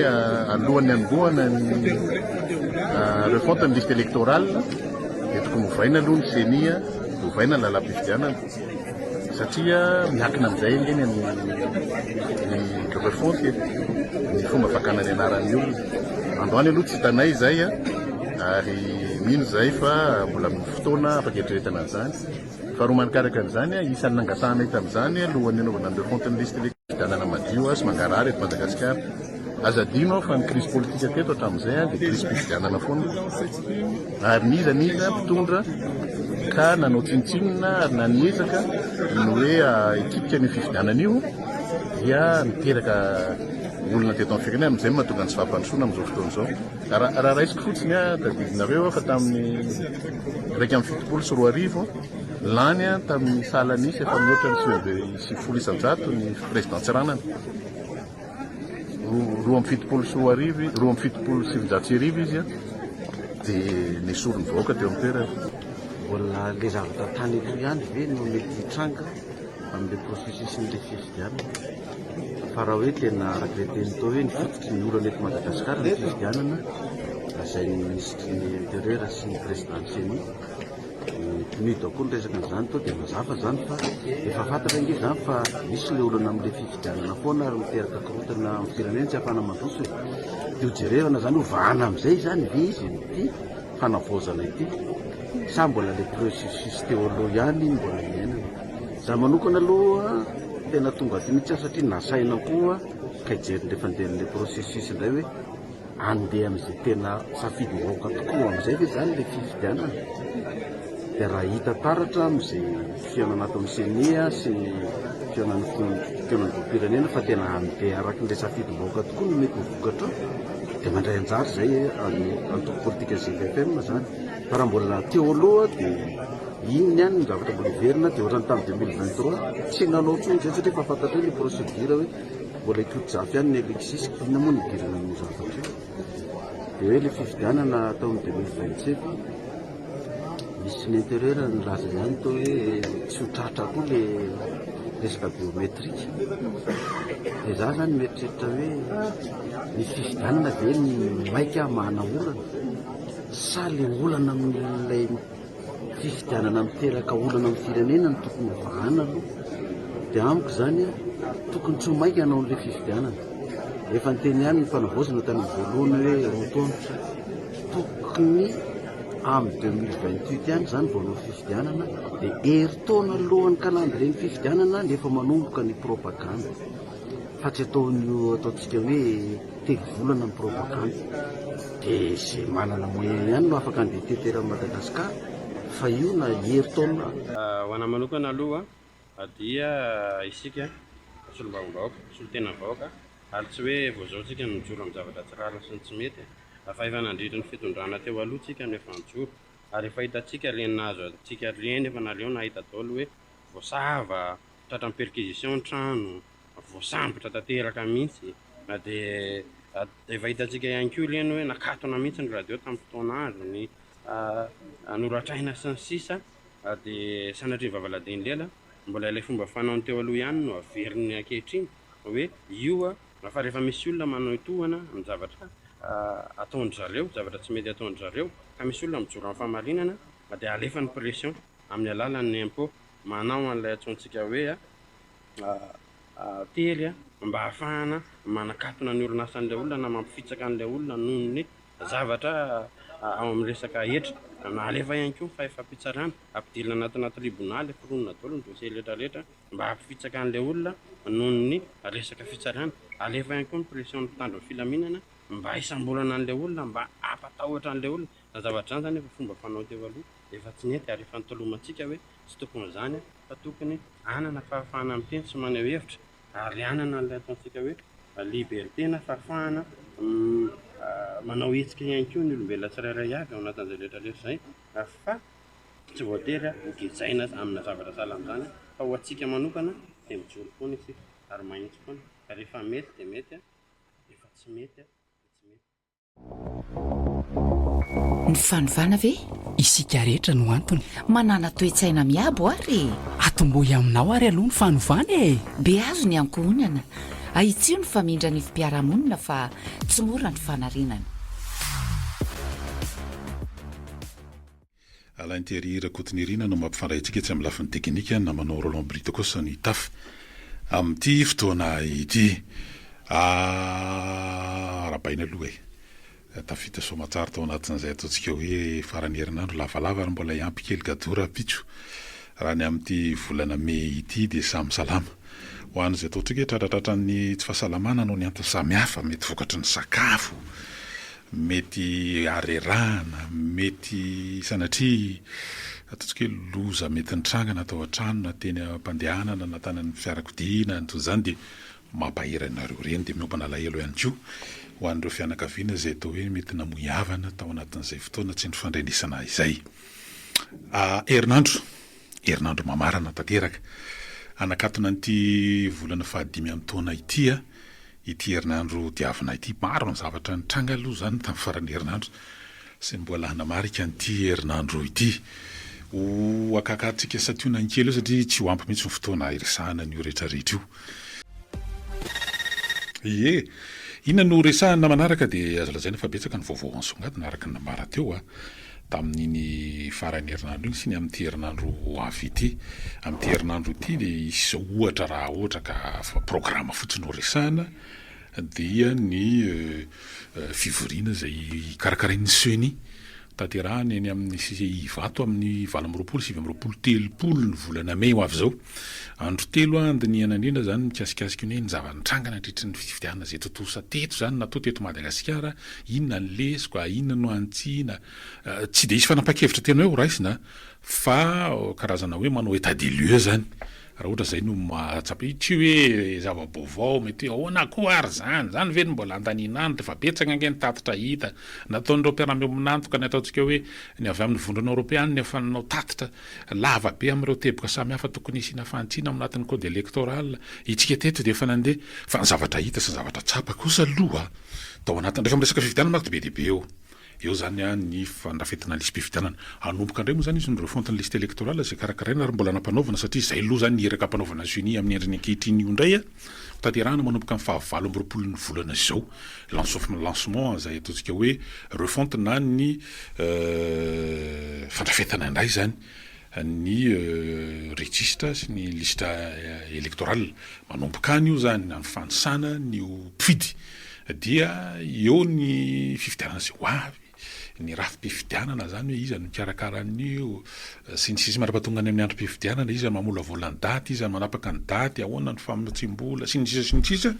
Alohan'ny hanombohana ny refonte ny liste électorale dia tokony hovaina aloha ny ceni, hovaina ny lalam-pifidianana satria miankina amin'izay ange ny ny refonte e, ny fomba fakana ny anaran'ny olona. Androany aloha tsy hitanay izay ary mino izahay fa mbola misy fotoana afaka eritreretana an'izany. Faharoa manikaraka an'izany, isan'ny nangatahanay tamin'izany alohan'ny hanaovana ny refonte ny liste électorale, Fifidianana madio sy mangarahara eto Madagasikara. Aza adino fa ny crise politique teto hatramin'izay dia crise-pifidianana foana. Ary n'iza n'iza mpitondra ka nanao tsinontsinona ary na niezaka ny hoe hikitika an'io fifidianana io dia niteraka olona teto amin'ny firenena. Amin'izay no mahatonga ny tsy fampandrosoana amin'izao fotoana izao. Raha raisiko fotsiny, tadidinareo fa tamin'ny 2071, Lany tamin'ny sahala nisy efa mihoatra ny 99 ny président Tsiranana. 2072, 1972 izy dia nesorin'ny vahoaka teo amin'ny toerana. Mbola ilay zavatra tany aloha ihany ve no mety hitranga amin'ilay processus-n'ilay fifidianana? Fa raha hoe tena araka ilay teny teo hoe ny fototry ny olana eto Madagasikara ny fifidianana, lazain'ny minisitry ny intérieur sy ny président-n'ny ceni, Ny PNUD koa niresaka an'izany teo dia mazava izany fa efa fantatra ange izany fa misy ilay olana amin'ilay fifidianana foana ary miteraka korontana amin'ny firenena tsy ahafahana mandroso e. Dia ho jerevana izany ho vahana amin'izay izany ve izy ity fanavaozana ity sa mbola ilay processus teo aloha ihany no mbola iainana. Izaho manokana aloha tena tonga aty mihitsy aho satria nasaina koa ka hijery indray fandehan'ilay processus indray hoe Handeha amin'izay tena safidim-bahoaka tokoa amin'izay ve izany ilay fifidianana? Dia raha hita taratra amin'izay fihaonana ato amin'ny Ceni sy ny fihaonan'ny fihaonandoham-pirenena fa tena handeha araka ilay safidim-bahoaka tokoa no mety ho vokatra ao, dia mandray anjara izay amin'ny antoko politika GPFM izany. Fa raha mbola teo aloha dia iny ihany ny zavatra mbola heverina dia ohatran'ny tamin'ny 2023 tsy nanao intsony izay satria efa fantatray ilay procédure hoe Mbola i Tojo-Jafy ihany ny Alexis, inona moa no idirana amin'io zavatra io? Dia hoe ilay fifidianana atao amin'ny 2027, misy ny intérieur nilaza ihany tao hoe tsy ho tratra koa ilay resaka biométrique. Dia za zany mieritreritra hoe ny fifidianana ve no maika hamahana olana sa ilay olana amin'ilay Fifidianana miteraka olana amin'ny firenena no tokony ho vahana aloha. Dia amiko izany tokony tsy ho maika hanao an'ilay fifidianana. Efa niteny ihany ny fanavaozana tany amin'ny voalohany hoe roa taona. Tokony amin'ny 2028 ihany izany vao hanao fifidianana dia herintaona alohan'ny calendrier ny fifidianana no efa manomboka ny propagande. Fa tsy ataon'io ataontsika hoe telo volana ny propagandy dia izay manana moyen ihany no afaka handeha hitety eran'i Madagascar fa io na herintaona Ho anah manokana aloha dia isika solombavambahoaka, solontenan'ny vahoaka ary tsy hoe vao izao tsika no mijoro amin'ny zavatra tsy rariny sy ny tsy mety fa efa nandritry ny fitondrana teo aloha tsika no efa nijoro ary efa hitantsika ireny nahazo antsika ireny efa nareo nahita daholo hoe voasava, tratran'ny perquisition ny trano, voasambotra tanteraka mihitsy na dia efa hitantsika ihany koa ireny hoe nakatona mihitsy ny radio tamin'ny fotoan'androny, noratraina sy ny sisa dia sanatria vavaladin'ny lela, mbola ilay fomba fanaony teo aloha ihany no averiny ankehitriny hoe io fa rehefa misy olona manohitohana ny zavatra ataon-dry zareo, zavatra tsy mety ataon-dry zareo ka misy olona mijoro amin'ny fahamarinana dia alefa ny pression amin'ny alalan'ny impôt manao an'ilay antsointsika hoe tery mba hahafahana manakatona ny orinasan'ilay olona na mampifitsaka an'ilay olona noho ny zavatra ao amin'ny resaka hetra. Na alefa ihany koa ny fahefam-pitsarana, ampidirina anatina tribonaly, foronina daholo ny dossier rehetra rehetra mba hampifitsaka an'ilay olona noho ny resaka fitsarana. Alefa ihany koa ny pression ny mpitandro ny filaminana mba hisamborana an'ilay olona, mba hampatahotra an'ilay olona. Izany zavatra izany izany efa fomba fanao teo aloha, efa tsy nety ary efa nitolomantsika hoe tsy tokony izany fa tokony hanana fahafahana miteny sy maneho hevitra ary hanana an'ilay ataontsika hoe liberté na fahafahana manao hetsika ihany koa ny olombelona tsirairay avy ao anatin'izay rehetra rehetra izay fa tsy voatery ho gejaina amina zavatra sahala amin'izany fa ho antsika manokana dia mijoro foana isika ary mahitsy foana ka rehefa mety dia mety, rehefa tsy mety dia tsy mety. Ny fanovana ve? Isika rehetra no antony. Manàna toe-tsaina miabo ary e! Atombohy aminao ary aloha ny fanovana e! Beazo ny ankohonana. Ahitsio ny famindra ny fipiarahamonina fa tsy mora ny fanarenana. Alain Thierry Rakotonirina no mampifandray antsika etsy amin'ny lafiny tekinika, namanao Roland Brito kosa no hitafa amin'ity fotoana ity. Arahabaina aloha e! Tafita soamatsara tao anatin'izay ataontsika hoe faran'ny herinandro lavalava ary mbola hiampy kely cadeau rahampitso. Raha ny amin'ity volana mey ity dia samy salama. Ho an'izay ataontsika hoe tratratratran'ny tsy fahasalamana noho ny antony samihafa, mety vokatry ny sakafo, mety harerahana, mety sanatria ataontsika hoe loza mety nitranga na tao an-trano na teny am-pandehanana na tany amin'ny fiarakodia na ny toy izany dia Mampahery anareo reny dia miompana alahelo ihany koa ho an'ireo fianakaviana izay atao hoe mety namoy havana tao anatin'izay fotoana tsy nifandrenesana izay. Herinandro, herinandro mamarana tanteraka. Hanakatona an'ity volana fahadimy amin'ny taona ity ity herinandro diavina ity. Maro ny zavatra nitranga aloha izany tamin'ny faran'ny herinandro sy ny mbola hanamarika an'ity herinandro ity. Ho akakarintsika santionany kely eo satria tsy ho ampy mihitsy ny fotoana hiresahana an'io rehetrarehetra io. Ie. Inona no resahana manaraka dia azo lazaina fa betsaka ny vaovao nisongadina araka ny nambara teo tamin'iny faran'ny herinandro iny sy ny amin'ity herinandro ho avy ity. Amin'ity herinandro ity dia hisy izao ohatra raha ohatra ka programa fotsiny no resahana dia ny fivoriana izay karakarain'ny Ceni Tanterahina eny amin'ny CCI Ivato amin'ny 28, 29, 30 ny volana mey ho avy izao. Andro telo handinihana indrindra izany mikasikasika ny hoe ny zava-nitranga nandritry ny fifidianana izay tontosa teto izany natao teto Madagasikara, inona ny lesoka, inona no hanitsiana. Tsy dia hisy fanapahan-kevitra tena hoe horaisina fa karazana hoe manao état des lieux izany. Raha ohatra izay no mahatsapa, tsy hoe zava-baovao, mety hoe ahoana koa ary izany, izany ve no mbola andaniana andro, efa betsaka ange ny tatitra hita, nataon'ireo mpiara-miombon'antoka, ny ataontsika hoe ny avy amin'ny vondrona eoropeanina efa nanao tatitra lava be amin'ireo teboka samihafa tokony hisiana fanitsiana ao anatin'ny code électoral, itsika teto dia efa nandeha, fa ny zavatra hita sy ny zavatra tsapa kosa aloha tao anatin'ny, rehefa miresaka fifidianana manko dia be dia be eo. Eo izany ny fandrafetana lisi-pifidianana. Hanomboka indray moa izany izy ny refonte ny liste électorale izay karakaraina ary mbola nampanaovina satria izay aloha izany ny iraka ampanaovina ny Ceni amin'ny endriny ankehitriny io indray ho tanterahina manomboka amin'ny faha 28 ny volana izao. Lancement izay ataontsika hoe refonte na ny fandrafetana indray izany ny registre sy ny liste électorale. Manomboka any io izany amin'ny fanisana ny ho mpifidy dia eo ny fifidianana izay ho avy, ny rafi-pifidianana izany hoe iza no mikarakara an'io sy ny sisa mandra-pahatonga any amin'ny androm-pifidianana, iza no mamolavola ny daty, iza no manapaka ny daty, ahoana ny famotsiam-bola sy ny sisa sy ny sisa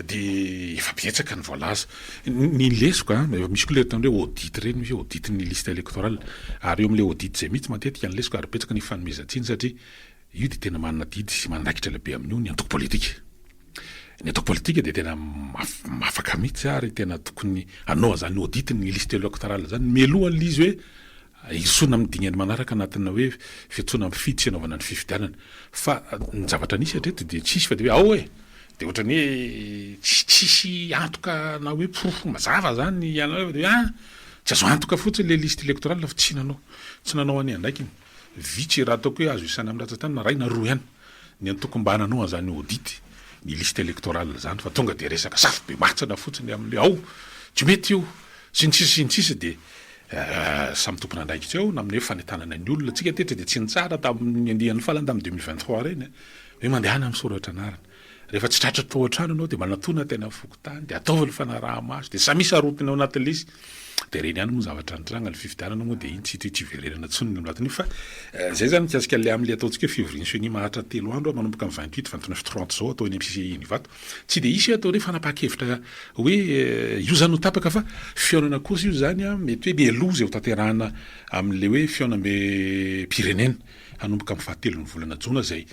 dia efa betsaka ny voalaza. Ny lesoka, misy koa ilay ataony hoe audit ireny, misy hoe audit ny liste électorale ary eo amin'ilay audit izay mihitsy matetika ny lesoka ary betsaka ny ifanomezan-tsiny satria io dia tena manana adidy sy manana andraikitra lehibe amin'io ny antoko politika. Ny antoko politika dia tena mafaka mihitsy ary tena tokony hanao an'izany audit ny liste électorale izany mialoha an'ilay izy hoe hirosoana amin'ny dingana manaraka anatina hoe fiantsoana mpifidy sy hanaovana ny fifidianana. Fa ny zavatra nisy hatreto dia tsisy fa dia hoe ao e! Dia ohatran'ny hoe tsy tsisy antoka na hoe porofo mazava izany ianareo fa dia hoe ah! Tsy azo antoka fotsiny ilay liste électorale fa tsy nanao tsy nanao an'ny andraikiny. Vitsy raha ataoko hoe azo isaina amin'ny ratsan-tanana iray na roa ihany ny antoko mba nanao an'izany audit ny liste électorale izany fa tonga dia resaka safobemantsana fotsiny amin'ilay ao tsy mety io sy ny sisa sy ny sisa dia samy tompon'andraikitra eo na amin'ny hoe fanentanana ny olona. Tsika teto dia tsy nitsara tamin'ny andiany farany tamin'ny 2023 ireny hoe mandehana misoratra anarana. Rehefa tsy tratra tao an-trano ianao dia manatona teny amin'ny fokontany dia ataovy ny fanaraha-maso dia samia sarotiny ao anatin'ilay izy. Dia ireny ihany moa ny zavatra nitranga, ny fifidianana moa dia iny tsy hita hoe tsy hiverenana intsony ny anatin'io fa izay izany mikasika ilay amin'ilay ataontsika hoe fivorian'ny ceni maharitra telo andro manomboka amin'ny 28, 29, 30 izao atao eny amin'ny CCI eny Ivato. Tsy dia hisy hoe atao hoe fanapahan-kevitra hoe io izany no tapaka fa fihaonana kosa io izany mety hoe mialoha izay ho tanterahana amin'ilay hoe fihaonambem-pirenena hanomboka amin'ny fahatelon'ny volana jona izay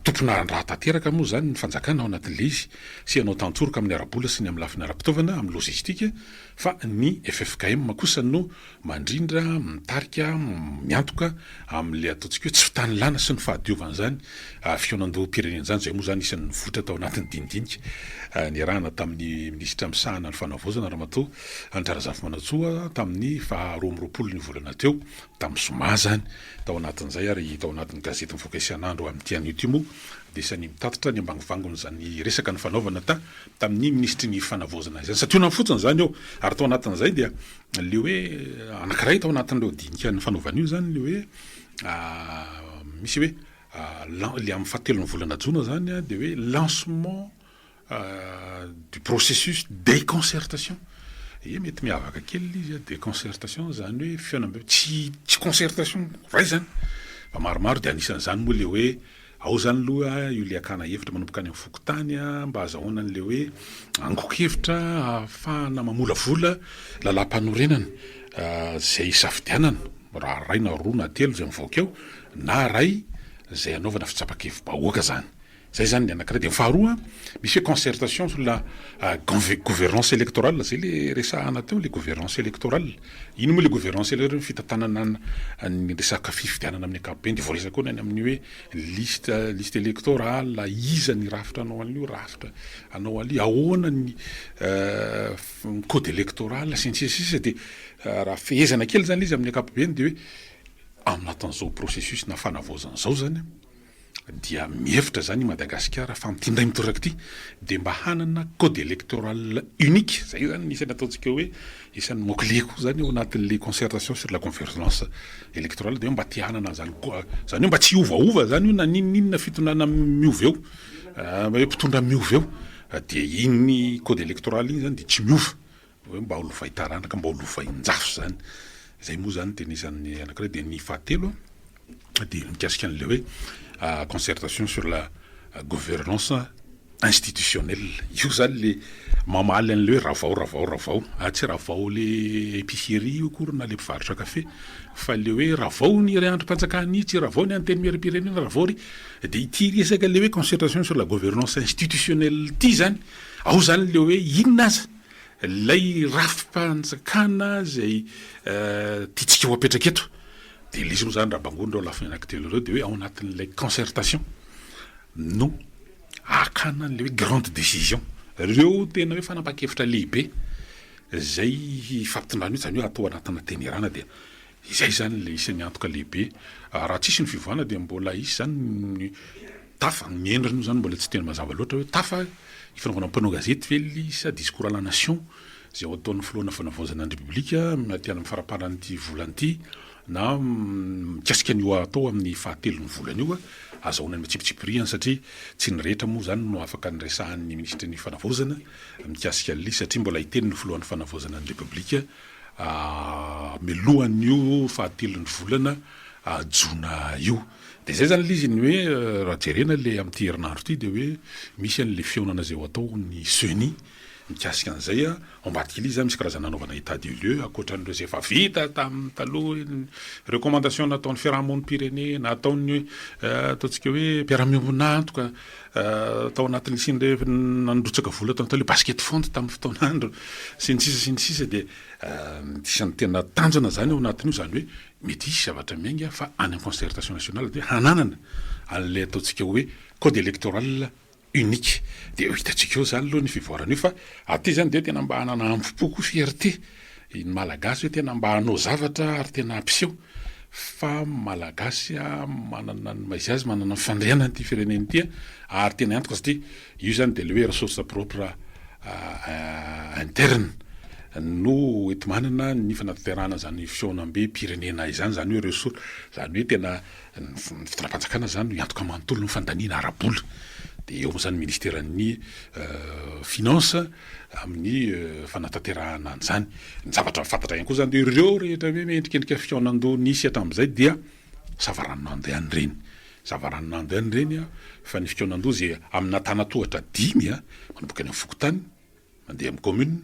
tompon'andraha tanteraka moa izany ny fanjakana ao anatin'ilay izy sy hanao tantsoroka amin'ny ara-bola sy ny amin'ny lafiny ara-pitaovana amin'ny lojistika fa ny ffkm kosa no mandrindra, mitarika, miantoka amin'ilay ataontsika hoe tsy fitanilana sy ny fahadiovan'izany fihaonandoham-pirenena izany, izay moa izany isan'ny nivoitra tao anatin'ny dinidinika niarahana tamin'ny minisitra misahana ny fanavaozana Ramatoa Hanitra Razafimanantsoa tamin'ny faha 22 ny volana teo, tamin'ny zoma izany, tao anatin'izay ary tao anatin'ny gazety mivoaka isan'andro amin'ity anio ity moa. Dia isan'ny mitatitra ny ambangovangon'izany resaka nifanaovana ta tamin'ny minisitry ny fanavaozana izany. Santionany fotsiny izany eo. Ary tao anatin'izay dia le hoe anankiray tao anatin'ireo dinika nifanaovana io izany le hoe misy hoe le amin'ny fahatelon'ny volana jona izany dia hoe lancement du processus de concertation. Ie mety miavaka kely ilay izy, de concertation izany hoe fihaonambe, tsy tsy concertation iray izany fa maromaro dia anisan'izany moa ilay hoe ao izany aloha io ilay hakana hevitra manomboka any amin'ny fokontany mba ahazahoana an'ilay hoe angon-kevitra ahafahana mamolavola lalàmpanorenana izay hisafidianana raha iray na roa na telo izay mivoaka eo na iray izay hanaovana fitsapan-kevi-bahoaka izany. Zay zany ny anakiray. Dia ny faharoa, misy hoe concertation sur la gouvernance électorale, zay le resahana teo, le gouvernance électorale. Ino moa le gouvernance électorale? Fitantanana ny resaka fifidianana amin'ny ankapobeny, dia voaresaka koa ny any amin'ny hoe liste liste électorale, iza ny rafitra hanao an'io rafitra hanao an'io, ahoana ny code électoral sy ny sisa sy ny sisa. Dia raha fehezana kely zany le izy amin'ny ankapobeny dia hoe ao anatin'izao processus na fanavaozana izao zany, Dia mihevitra izany i Madagasikara fa amin'ity indray mitoraka ity dia mba hanana code électoral unique, izay izany ny isan'ny ataontsika hoe isan'ny mot clé koa izany ao anatin'ilay concertation sur la gouvernance électorale dia hoe mba te hanana an'izany izany hoe mba tsy hiovaova izany io na n'inon'inona fitondrana miova eo, hoe mpitondra miova eo dia iny code électoral iny izany dia tsy miova. Hoe mba ho lovain-taranaka, mba ho lovain-jafy izany. Izay moa izany tena isan'ny anankiray. Dia ny fahatelo dia mikasika an'ilay hoe concertation sur la gouvernance institutionnelle. Io izany ilay mamaly an'ilay hoe ravao, ravao, ravao. Ah, tsy ravao ilay épicerie io akory na ilay mpivarotra kafe, fa ilay hoe ravao ny ray andrim-panjakana itsy, ravao ny antenimieram-pirenena, ravao ry. Dia ity resaka ilay hoe concertation sur la gouvernance institutionnelle ity izany, ao izany ilay hoe inona aza Ilay rafi-panjakana izay tiantsika ho apetraka eto, dia ilay izy moa izany raha bangoina ireo lafiny anankitelo ireo dia hoe ao anatin'ilay concertation no hakana an'ilay hoe grande décision, ireo tena hoe fanapahan-kevitra lehibe izay hifampitondrana io, izany hoe atao anatina tenerana dia Izay izany ilay isan'ny antoka lehibe. Raha tsisy ny fiovana dia mbola hisy izany ny tafa, ny endriny moa izany mbola tsy tena mazava loatra hoe tafa ifanaovana mpanao gazety ve ilay izy sa discours à la nation izay ho ataon'ny filohana fanavaozana ny Repoblika aty amin'ny faramparan'ity volana ity na mikasika ny ho atao amin'ny fahatelon'ny volana io azahoana ny tsipitsipirihany satria tsy ny rehetra moa izany no afaka niresahan'ny minisitry ny fanavaozana mikasika an'ilay izy satria mbola hiteny ny filohan'ny fanavaozana ny Repoblika Mialohan'io fahatelon'ny volana jona io. Dia izay izany ilay izy, ny hoe raha jerena ilay amin'ity herinandro ity dia hoe misy an'ilay fihaonana izay ho atao ny Ceni mikasika an'izay. Ao ambadika ilay izy izany misy karazana hanaovana état des lieux ankoatra an'ireo izay efa vita tamin'ny taloha hoe ny recommandation nataon'ny fiarahamonim-pirenena, ataon'ny ataontsika hoe mpiara-miombon'antoka Tao anatin'ny nisian'ireo nandrotsaka vola tao ilay basket fund tamin'ny fotoan'andro sy ny sisa sy ny sisa dia isan'ny tena tanjona izany ao anatin'io izany hoe mety hisy zavatra miainga fa any amin'ny concertation nationale dia hananana an'ilay ataontsika hoe code électoral unique dia ho hitantsika eo izany aloha ny fivoarana io fa aty izany dia tena mba hanana hambom-po koa fierté ny malagasy hoe tena mba hanao zavatra ary tena hampiseho fa Malagasy manana ny maha izy azy, manana ny fandrianany ity firenena ity ary tena antoka satria io izany dia ilay hoe ressource propre interne no enti-manana ny fanatanterahana izany fihaonambe-pirenena izany, izany hoe ressource, izany hoe tena ny fitondram-panjakana izany no hiantoka manontolo ny fandaniana ara-bola, dia eo moa izany ny ministeran'ny finance amin'ny fanatanterahana an'izany. Ny zavatra fantatra ihany koa izany dia ireo rehetra hoe miendrikendrika fihaonan-doha nisy hatramin'izay dia zava-ranonando ihany ireny. Zava-ranonando ihany ireny fa ny fikaonan-doha izay amina antanatohatra dimy manomboka any amin'ny fokontany, mandeha amin'ny commune,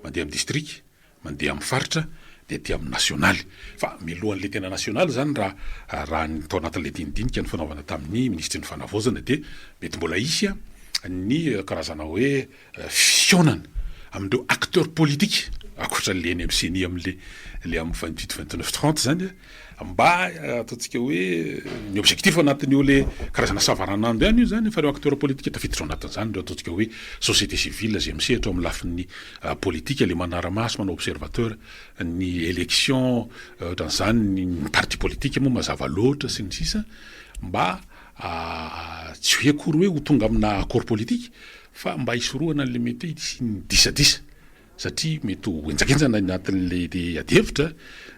mandeha amin'ny district, mandeha amin'ny faritra dia aty amin'ny nasionaly. Fa mialohan'ilay tena nasionaly izany raha raha ny tao anatin'ilay dinidinika nifanaovana tamin'ny minisitry ny fanavaozana dia mety mbola hisy ny karazana hoe fihaonana amin'ireo acteurs politiques ankoatra an'ilay eny amin'ny ceni amin'ilay ilay amin'ny 28, 29, 30 izany mba ataontsika hoe ny objectif anatin'io le karazana savaranando ihany io izany fa ireo acteurs politiques tafiditra ao anatin'izany ireo ataontsika hoe société civile izay misehatra ao amin'ny lafiny politika le manara-maso manao observateur ny élection ohatran'izany ny parti politique moa mazava loatra sy ny sisa mba. Tsy hoe akory hoe ho tonga amina accord politique fa mba hisorohana an'ilay mety hoe hisian'ny disadisa satria mety ho henjakenjana anatin'ilay adihevitra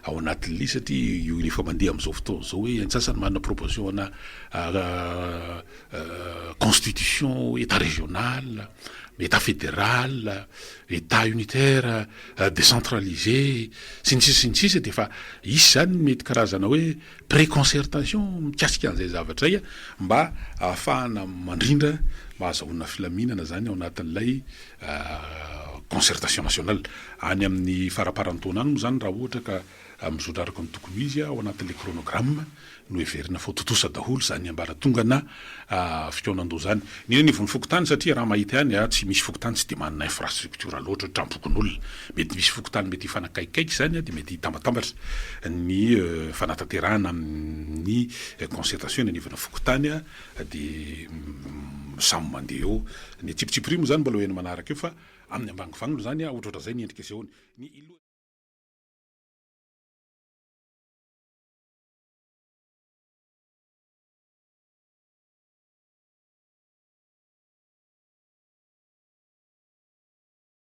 ao anatin'ilay satria io efa mandeha amin'izao fotoana izao hoe antsasany manana proposition ana constitution état régional, état fédéral, état unitaire, décentralisé sy ny sisa sy ny sisa dia efa hisy izany mety karazana hoe Pré-concertation mikasika an'izay zavatra izay mba ahafahana mandrindra mba ahazahoana filaminana izany ao anatin'ilay concertation nationale. Any amin'ny faramparan'ny taona any moa izany raha ohatra ka mizotra araka ny tokony ho izy ao anatin'ilay chronogramme no heverina fa ho tontosa daholo izany ambaratongana fikaonandoha izany. Ny eny anivon'ny fokontany satria raha mahita ihany tsy misy fokontany tsy dia manana infrastructure loatra ohatran'ny-pokonolona. Mety misy fokontany mety hifanakaikikaiky izany dia mety hitambatambatra ny fanatanterahana amin'ny concertation eny anivona fokontany dia samy mandeha eo. Ny tsipitsipirihy moa izany mbola ho eny manaraka eo fa amin'ny ambangovangony izany ohatrohatran'izay ny endrika asehony. Ny.